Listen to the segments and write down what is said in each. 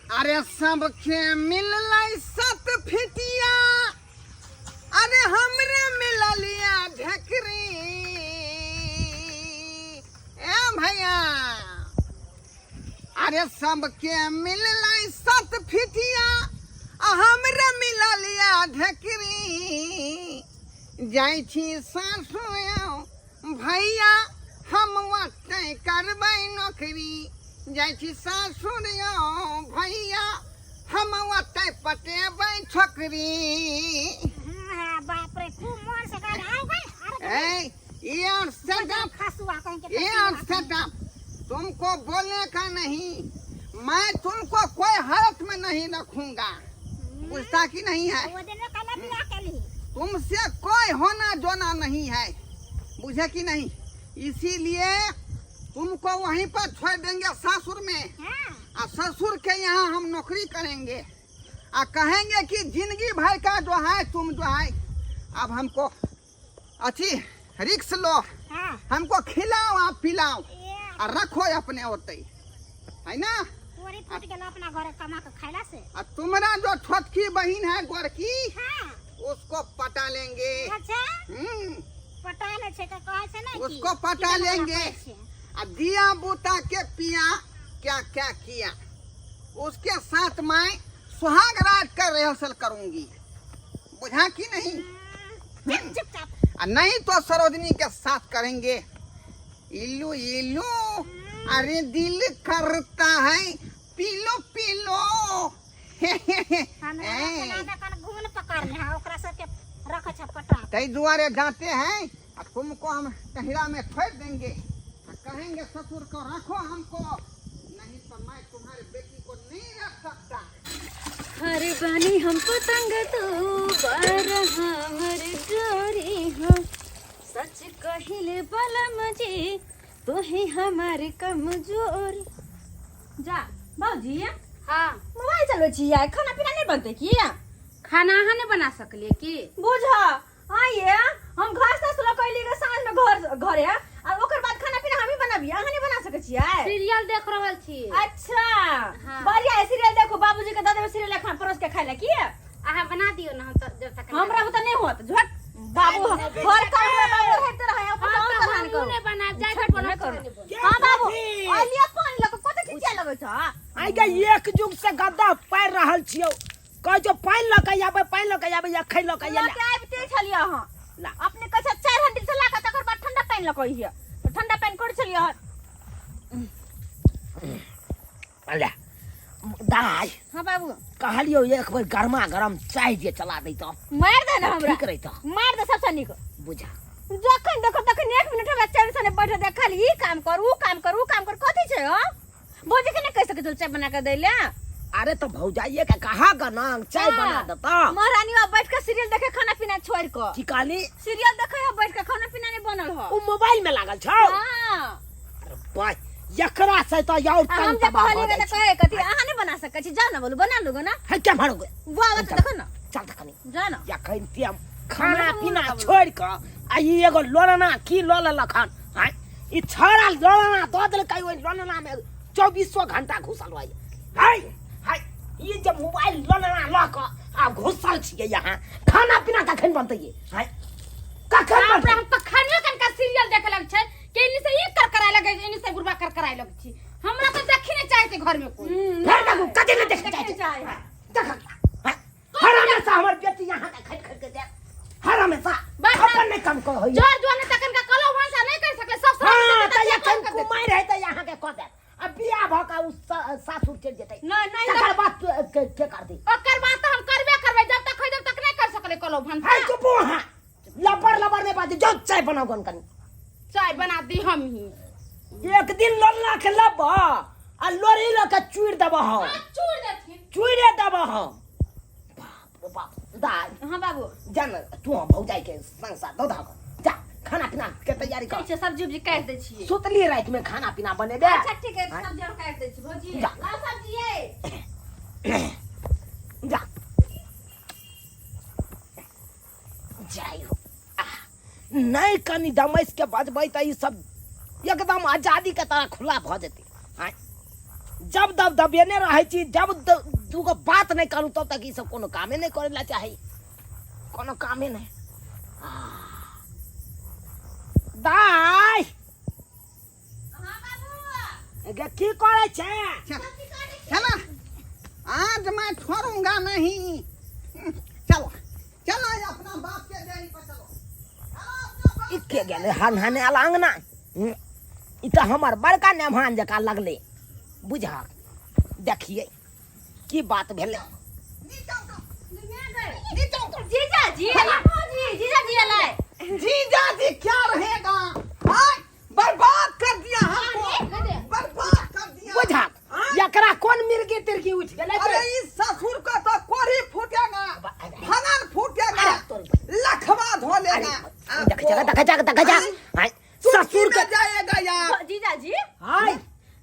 अरे सबके मिललै सत फिटिया, अरे हमरे मिललिया ढेकरी। ए भैया, अरे सबके मिललै सत फिटिया आ हमरे मिललिया ढेकरी। जाइ छी सासु भैया, हम ओतै करबै नौकरी। जाइ छी सासुर यौ भैया, हम ओतै पटेबै छोकरी। हाँ, बाप रे, खूब मन से गाना आओ गए। अरे ए यार सेट अप, खसुआ कहीं के। यार सेट अप, तुमको बोलने का नहीं, मैं तुमको कोई हालत में नहीं रखूंगा, बुझता कि नहीं है? वो दिन में कल बियाह केली। तुमसे कोई होना जोना नहीं है, बुझे कि नहीं? इसीलिए तुमको वहीं पर छोड़ देंगे ससुर में। हाँ। और ससुर के यहाँ हम नौकरी करेंगे आ कहेंगे कि जिंदगी भर का जो है तुम जो है अब हमको अच्छी रिक्स लो। हाँ। हमको खिलाओ आप पिलाओ ए, और रखो अपने होते है ना। तोरी फूट गेल अपना घर कमा के खाइला से। और तुम्हारा जो छोटकी बहन है गोरकी, हाँ। उसको पटा लेंगे। अच्छा। हम्म। पटा ले छै त कहै छै ने कि उसको पटा कि लेंगे। कहै छै। आ दिया बूता के पिया क्या क्या किया, उसके साथ मैं सुहाग रात का रिहर्सल करूंगी, बुझा कि नहीं? चुप चुपचाप। आ नहीं तो सरोजनी के साथ करेंगे। इल्लू इल्लू, अरे दिल करता है पीलो पीलो। हमरा ए। अपना कन घून पकड़ने है, ओकरा सबके रख छ पटा। तई दुआरे जाते हैं और तुमको हम टहिरा में छोड़ देंगे और कहेंगे ससुर को रखो हमको, नहीं तो मैं तुम्हारी बेटी को नहीं रख सकता। हर बानी हम पतंग तो बार हमर डोरी हो, सच कहिले बलम जी तोहे हमार कमजोर। जा बाबूजी। हाँ। मोबाइल चलबै छी, खाना पीना नहीं बनते की? खाना अहाँ नहीं बना सकलिए की? बुझ आइए, हम घर से सुलह कैली के साँझ में घर घरे आ ओकर बाद खाना पीना हम ही बनाबी, अहाँ नहीं बना सकै छियै? सीरियल देख रहल छी। अच्छा। हाँ। बढ़िया है, सीरियल देखो, बाबूजी के दऽ देबै सीरियल खाना परोस के खाय ला की। अहाँ बना दियौ ना, हम तऽ जब तक हमरा बुते नहीं होत झट बाबू घर काम में बाबू रहते रहे, ऊपर हाँ, से तऽ और हमहूँ करू। नहि बनायब, जाइ झट छी नहि बनाउ। करू। हाँ बाबू, अलिया पानि लऽ कऽ कते खिचिया लगै छ? आइ गे एक जुग से गद्दा पारि रहल छियौ, कहै छौ पानि लऽ के आबै, पानि लऽ के आबै, अखन लऽ के लऽ आबै। के आबिते छलियै अहाँ। ला। अपने कहै छै 4 हंडिल से ला कऽ तकर बाद ठंडा पानि लऽ कऽ अइहे, तऽ ठंडा पानि करै छलियै अहाँ। ले दाइ। हाँ बाबू। कहलियौ एक बेर गरमा गरम चाय जे चला दैतौ। मारि दे ने हमरा। ठीक रहितौ। मारि दे सबसँ नीक। बुझा। जखन देखो तखन 1 मिनट हमरा चैन से नहि बैठे दे, खाली ई काम कर ऊ काम कर ऊ काम कर, कथी छै? हँ भौजी के नहि कहि सकै छौ चाय बना के दै ले? अरे तो भौजाइये के कहा गना चाय हाँ। बना देता। महारानी वहाँ बैठ के सीरियल देखे खाना पीना छोड़ के। की कहली? सीरियल देखे है बैठ के, खाना पीना नहीं बनल है। उ मोबाइल में लागल छौ। हाँ। अरे भाई एकरा से तो और आ हम तंग जे तबाह कहलियै भऽ जाइ तऽ छै। कहै कथी अहाँ नहीं बना सकै छी, जाउ ने बोलू बना लूगो ना। है क्या मारोगे? वाह वाह, देखो ना। चल तखनी। जा ना। जखन ते हम खाना हमरा पीना मोन छोड़ के आ ई एगो लोलना की लऽ लेलक हन, आँय? ई छौड़ा लोलना दऽ देलकै, ओहि लोलना में 24 घंटा घुसल रहै। हाय हाय, ई जे मोबाइल लोलना लऽ कऽ आ घुसल छियै यहाँ, खाना पीना कखन बनतै ये? हाय कखन बाप रे, बनतै? हम तऽ खानियो कनका सीरियल देखे लग छै कि एनी से ई कर कराय लगे, एनी से बुढ़बा कर कराय लग छी, हमरा तऽ देखी नहीं चाहे घर में कोई। फेर देखू कथी नहि देखे चाहै छै? देख हर हमेशा हमर बेटी यहाँ के खट खट के जाए हर हमेशा। बस। अपन नहीं कम कहो। जोर जोर ने तकन का कलो भाषा नहीं कर सकले सब सब। हाँ तऽ एखन कुमारि है तऽ यहाँ के कऽ देत, आ बियाह भऽ कऽ उ सासुर चलि जेतै नहीं नहीं तकर बाद के कर दी? ओकर बात तऽ हम करबे करबै, जब तक है जब तक नहीं कर सकले कलो भाषा। है चुप अहाँ, लबर लबर नहीं बाजू, जो चाय बनाओ गन कनी। चाय बना दी हम ही। एक दिन लोलना के लब आ लोरी लऽ के चूरि देबह हम। चूर देथिन। चूरे देबह हम, बाप रे बाप। दाइ। हाँ बाबू। जा ने तू भौजाई के संग साथ दऽ दहक, जा खाना पीना के तैयारी कर। ठीक छै, सब्जी उब्जी काटि दै छियै। सुतली राति में खाना पीना बनेबे। अच्छा ठीक है, सब्जी हम काटि दै छी भौजी। जा। लाउ सब्जी ये। जा जाय हो। आह, नहि कनि दमैस के बजबै तऽ ई सब एकदम आजादी के तरह खुला भऽ जेतै। आँय, जब दब दबेने रहै छी, जब दूगो बात नहि करू तब तक ई सब कोनो कामे नहि करै लए चाही, कोनो कामे नहि। दाइ गे, की करै छै? चल चलो, आज मैं छोड़ूंगा नहीं। चलो चलो, ये अपना बाप के देरी पर चलो, चलो अपना बाप। ई के गेलै हन हन आयल अङ्गना? ई तऽ हमर बड़का मेहमान जकाँ लगलै। बुझहक, देखियै की बात भेलै। नीचा उतरो, नीचा उतरो। जीजा जी, जी, जीजा जी अलै। जीजा जी क्या रहेगा? हाय, बर्बाद कर दिया हमको, बर्बाद कर दिया। बुझहक, एकरा कोन मिर्गी तिर्गी उठि गेलै? अरे, इस ससुर का तो कोरी फूटेगा, भगन फूटेगा, लखवा धो लेगा। देख जा, देख जा, देख जा। हाय, ससुर के जाएगा यार। जीजा जी। हाय।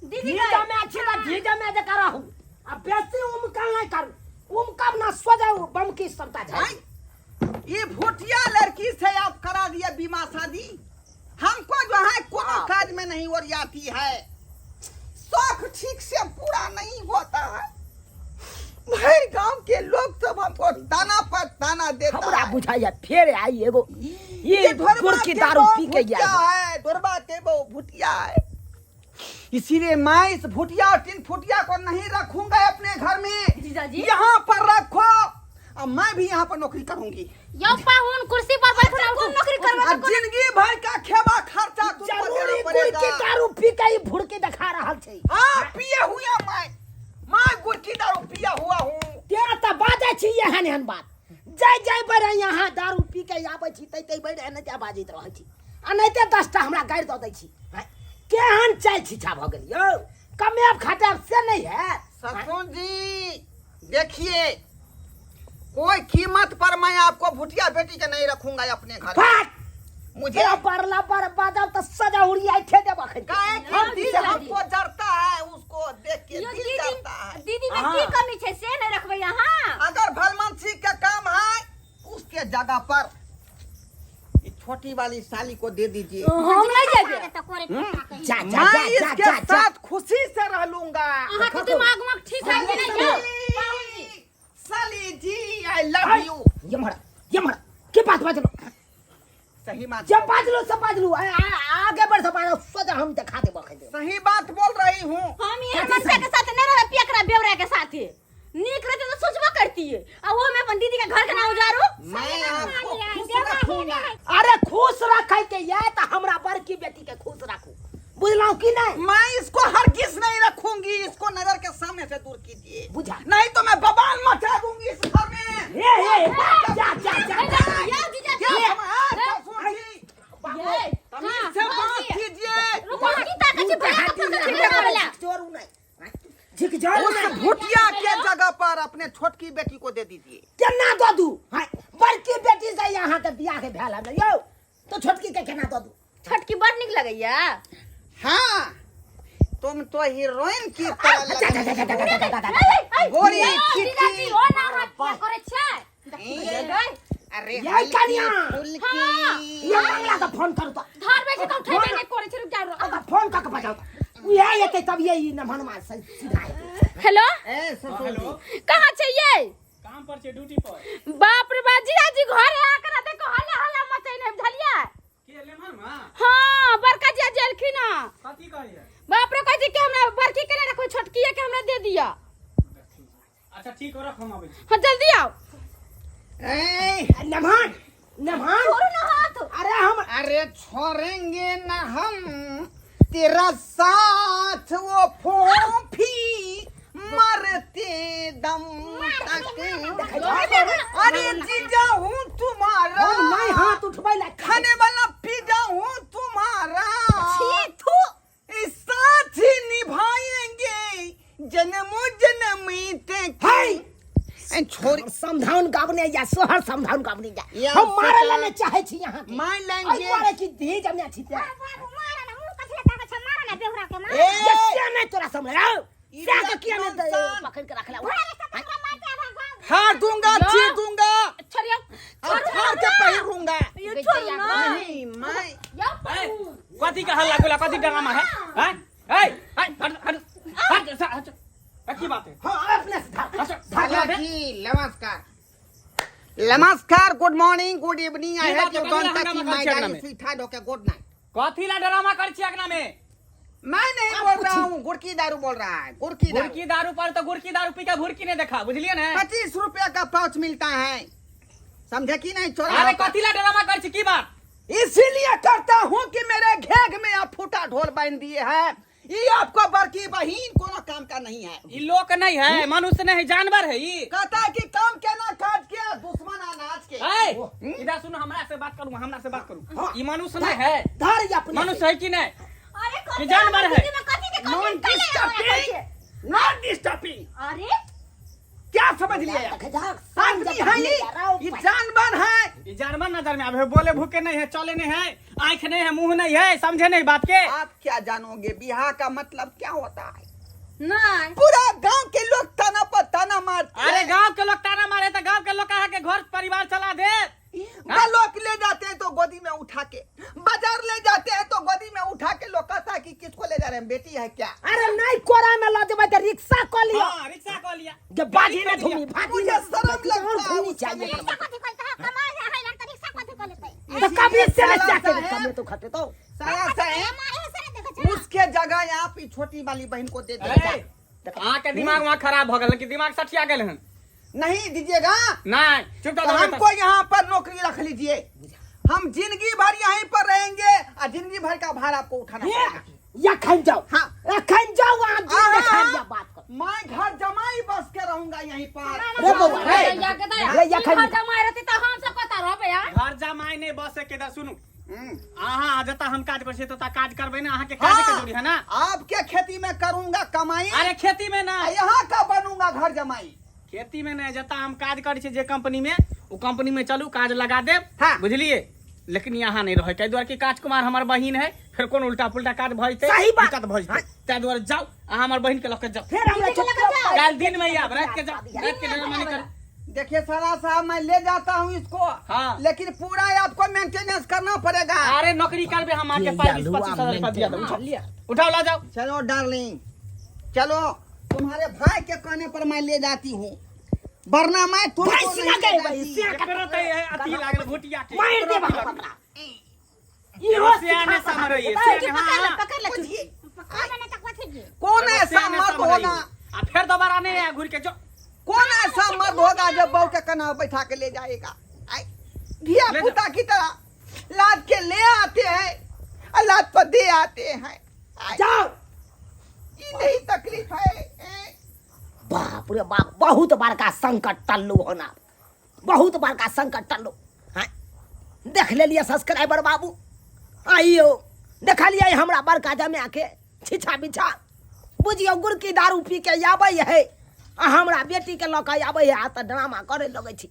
दीदी। जीजा में अच्छी का जीजा में जका रहू आ बेसी उमकल नहीं करू, उमकब ना सो जाऊ बम की सबटा जाए। हाय, ये भूटिया लड़की से आप करा दिया बीमा शादी, हमको जो है कोनो काज में नहीं ओरियाती है, शौक ठीक से पूरा नहीं होता है। भर गांव के लोग सब हमको ताना पर ताना देता हमरा है। बुझाइया फेर आई एगो ये ढोरबा गुड़ की के दारू बहु पी के भुटिया आया है, ढोरबा के बहु भुटिया है, इसीलिए मैं इस भुटिया और तीन फुटिया को नहीं रखूंगा अपने घर में। जीजाजी। यहाँ पर रखो और मैं भी यहाँ पर नौकरी करूंगी। यौ पाहुन, कुर्सी पर बैठू ना। कोन नौकरी करबै? और जिंदगी भर का खेबा खर्चा तुमको जरूरी देना गुड़ की पड़ेगा। दारू पी के ई भुड़की दिखा रहल छै। हाँ, पिए हुआ मैं गुड़ की दारू पिया हुआ हूँ। तेरा तऽ बाजै छी एहन एहन बात, जाय जाय बड़े यहाँ दारू पी के आबै छी तै तै बड़े एनाहिते बाजैत रहै छी, एनाहिते 10टा हमरा गारि दऽ दै छी। आँय, केहन चाय छिछा भऽ गेल यौ, कमायब खटायब से नहि हैत। ससुर जी, देखिए, कोई कीमत पर मैं आपको भुटिया बेटी के नहीं रखूंगा अपने घर में। फट मुझे मुझे पड़ला पर बाजब तऽ सजा उड़ियाइ थे देब अखन। काहे की दिल हमको जरता है, उसको देख के यो दिल दीदी, जरता है। दीदी में की कमी छै से नहीं रखबै अहाँ? अगर भलमनसी का काम है, उसके जगह पर ये छोटी वाली साली को दे दीजिए। हम नहीं जेबै। तो कोरे फूटा कहीं। जा जा जा। मैं जा इसके जा जा। साथ खुशी से रह लूंगा। अहाँके दिमाग उमाग ठीक है कि नहि यौ? साली जी, I love you. ये मरा के बात बाजलो? सही बात। जब बाजलो से बाजलू, आगे बढ़ से बाजलो, सोचा हम देखा देब अखन। सही बात बोल रही हूँ। हम एहन मनसा के साथ नहीं रहबै, पेकरा बेवरा के साथे। नीक रहते तो सोचबो करतिए, आ वो हम अपन दीदी के घर के ना उजारू। मैं आपको खुश रखूंगा। अरे, खुश रखे के ये तो हमरा बड़की बेटी के खुश रखू, बुझलहुँ कि नहीं? मैं इसको हरगिज नहीं रखूंगी, इसको नजर के सामने से दूर कीजिए। बुझा। नहीं तो मैं बवाल मचा दूंगी इस घर में। हे हे, जा जा जा जा। यौ जीजा। क्या समझ ससुर जी, ये तमीज से बात कीजिए। रुको, की ताकत छै भैया के फोन से लगावेला? जोरू नहीं, झिक जोरू उस नहीं। भुटिया के जगह पर अपने छोटकी बेटी को दे दीजिए। केना दऽ दू? हाँ, बड़की बेटी से यहाँ के बियाह के भेल हन यौ, तो छोटकी के केना दऽ दू? छोटकी बड़ नीक लगैया। हाँ, तुम तो हीरोइन की तरह लग जा जा जा जा जा जा जा। गोरी जीजाजी। चिट्टी। ओ ना हाथ किया करै छै? अरे, ये हल्की कनिया। फुल्की। ये मंगला के फोन करू तो। धर बैठे तऽ उठेबे नहि करै छै, रुक जाउ। अब फोन कऽ के बजाउ तऽ उएह एतै, तब ये ई नमहनमा से सीधा एतै। हेलो। ए ससुर जी। कहाँ छै ये? काम पर छै, ड्यूटी पर। बाप रे बाप, जीजाजी, घर आकर देखो, हल्ला हल्ला मचैने, बुझलियै? के लेमहर मां? हाँ, बड़का जीजाजी एलखिन हँ। कथी कहैया? बाप रे, कहै छै कि हमरा बड़की के नहि रखो, छोटकी के हमरा दे दिअ। अच्छा ठीक हो, रख, हम आबै छी। हाँ, जल्दी आओ। ए, नमहन नमहन। छोड़ू ना हाथ। अरे हम अरे, छोड़ेंगे ना हम तेरा साथ, वो फोफी मरते दम तक। अरे, जीजा हूँ तुम्हारा। हम नहीं हाथ उठबै ला। खाने वाला पिज्जा हूँ तुम्हारा। छी थू। इस साथ निभाएंगे जन्मों जन्म तक। हाय। ए, छोड़। समझाउन गाबने या सोहर समझाउन गाबने या। या हम मारे ला सोचा- नहीं चाहे छी यहाँ के। मान आई लेंगे। मारे की धी जमने छी ते। बाबू, मारा ना, मुंह कथी लगा छै, मारा ना बेहुरा के, मारा। ए, ये क्या नहीं तोरा समझ आओ ई से के किया नहीं इंसान। पकड़ के रखला। फाड़ दूंगा, चीर दूंगा छोड़ियौ। और फाड़ के पहिरूंगा। ये छोड़ू ना। नहीं, मैं यौ। ए, कथी के हल्ला गुल्ला, कथी ड्रामा है? हैं? ए, हट हट हट हट हट। जी नमस्कार नमस्कार, good morning, good evening, I की हैव बात you है, don't कथी ला टच हंगामा my करै छी अंगना डार्लिंग में? Sweet heart, okay good night. कथी ला ड्रामा करै छी अंगना में? मैं नहीं बोल रहा हूँ, गुड़की दारू बोल रहा है, गुड़की दारू। गुड़की दारू पर तो गुड़की दारू पी के भुरकी नहीं देखा, बुझलिए ने? 25 रुपया का पाउच मिलता है, समझे कि नहीं? चोरा अरे कथी ला ड्रामा करै छी, की बात? इसीलिए करता हूँ कि मेरे घेघ में आप फूटा ढोल बांध दिए हैं। ये आपको बड़की बहन कोनो काम का नहीं है। ई लोक नहीं है, मनुष्य नहीं है, जानवर है ई। कहता है कि काम के ना काज के, दुश्मन अनाज के। ए, इधर सुनो, हमरा से बात करू, हमरा से बात करू। ई मनुष्य नहीं है, धर ये अपने मनुष्य है कि नहीं? अरे ये जानवर है। कथी के नॉन कथी के डिस्टर्बिंग, नॉन डिस्टर्बिंग। अरे क्या समझ लिया? आदमी है ये, ये जानवर है। ई जानवर नजर में आवे, बोले भूखे नहीं है, चले नहीं है, आंख नहीं है, मुंह नहीं है, समझे नहीं बात के। आप क्या जानोगे बिहार का मतलब क्या होता है? नहीं पूरा गांव के लोग ताना पर ताना मारते अरे हैं। गांव के लोग ताना मारे तो गांव के लोग कहा के घर परिवार चला दे। लोग ले जाते हैं तो गोदी में उठा के, बाजार ले जाते हैं तो गोदी में उठा के लोग कहता है कि किसको ले जा रहे हैं, बेटी है क्या? अरे नहीं कोरा में ल जेबै त रिक्शा क लियो। हाँ, रिक्शा कह लिया। जे बाजी में घूमी, भाजी मुझे में शर्म और लगता है घूमी उस चाहिए। रिक्शा कथी कहता है, कमाल है हैलान त रिक्शा कथी कह लेतै? तो कभी से साला जाके साहेब। कमे तो खटे तो साला साहेब, मारे है सरे देखै छै। उसके जगह आप ई छोटी वाली बहन को दे दे। ए, अहाँके दिमाग वहाँ खराब भऽ गेल कि दिमाग सठिया गेल हन? नहीं दीजिएगा। नहीं, चुप तो हमको यहाँ पर नौकरी रख लीजिए, हम जिंदगी भर यहीं पर रहेंगे और जिंदगी भर का भार आपको उठाना पड़ेगा। या खान जाओ। हाँ। खान जाओ वहाँ दिन हाँ, देखाई हाँ। जा बात कर। मैं घर जमाई बस के रहूंगा यहीं पर। रे बउआ, रे। या के दया, रे, या ई खान घर जमाई रहती त हम सब कतऽ रहबै यार? घर जमाई नहीं बसे के इधर सुनू, अहाँ जतऽ हम काज करै छियै ततऽ काज करबै ने, अहाँके काज के जरूरी है ना। आपके खेती में करूंगा कमाई। अरे खेती में ना, यहाँ का बनूंगा घर जमाई। खेती में नहीं, जतऽ हम काज करै छियै जे कंपनी में, ओ कंपनी में चलू, काज लगा देब। हाँ। बुझलिए, लेकिन यहाँ नहीं रहै, ताहि दुआरे कि काज कुमार हमर बहिन है, फिर कोन उल्टा पुल्टा काज भऽ जेतै, सही बात। दिक्कत भऽ जेतै, ताहि दुआरे जाउ अहाँ हमर बहिन के लऽ के जाउ। फेर हमरा चुपचाप काल्हि दिन में आयब, राति के जाउ, राति के ड्रामा नहीं करू। देखिए साला साहब, मैं ले जाता हूँ इसको। हाँ। लेकिन पूरा आपको मेंटेनेंस करना पड़ेगा। अरे नौकरी करबे हम, आके पाई 20-25 हजार रुपया दिया देब। उठाओ, उठाओ ला जाओ। चलो डार्लिंग चलो, तुम्हारे भाई के कहने पर मैं ले जाती हूँ, वरना मैं तुमको भाई नहीं सिना ले गए भाई, जाती। सिना एकरो तऽ इहे अथी लागल भुटिया के। मार दे एकरो बाप अथी ओकरा। लागल। इहो सियाने समरैये, सिखा सियाने, हाँ, हाँ। पकड़ ले चुटकी। पकड़ ने त कथी जी? कौन एगो ऐसा सियाने मर्द समरैये। होगा, आ फेर दोबारा नहीं आया घूर के जो। कौन ऐसा मर्द होगा जो बहू के कन्हा बैठा के ले जाएगा? आई, धिया ले जा। पुता की तरह लाद के ले आते हैं और लाद पर दे आते हैं। आई, जाओ। ये नहीं तकलीफ है ए? बाप रे बाप, बहुत बड़का संकट टल्लू होना, बहुत बड़का संकट टल्लू। हाँ देख लेलिए सब्सक्राइबर बाबू, आइयो देखलिए हमरा बड़का जमा के छिछा बिछा बुझियो गुड़की दारू पी के आबै है आ हमरा बेटी के लऽ के आबै है आ तऽ ड्रामा करे लगै छी।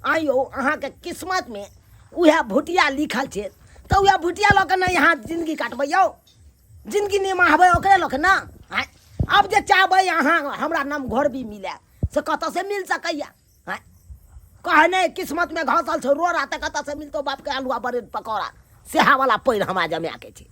आइयो अहाँके किस्मत में उएह भुटिया लिखल छै तऽ उएह भुटिया लऽ के ने अहाँ जिंदगी काटबै यौ, जिंदगी निमाहबै ओकरे लऽ के ना। आँय आब जे चाहबै अहाँ हमरा नाम घर भी मिले से कतऽ से मिल सकैया? आँय कहे नहि किस्मत में घसल छौ रोड़ा तऽ कतऽ से मिलतौ बापके आलुआ ब्रेड पकौड़ा, सेहा वाला पैर हमरा जमा के छै।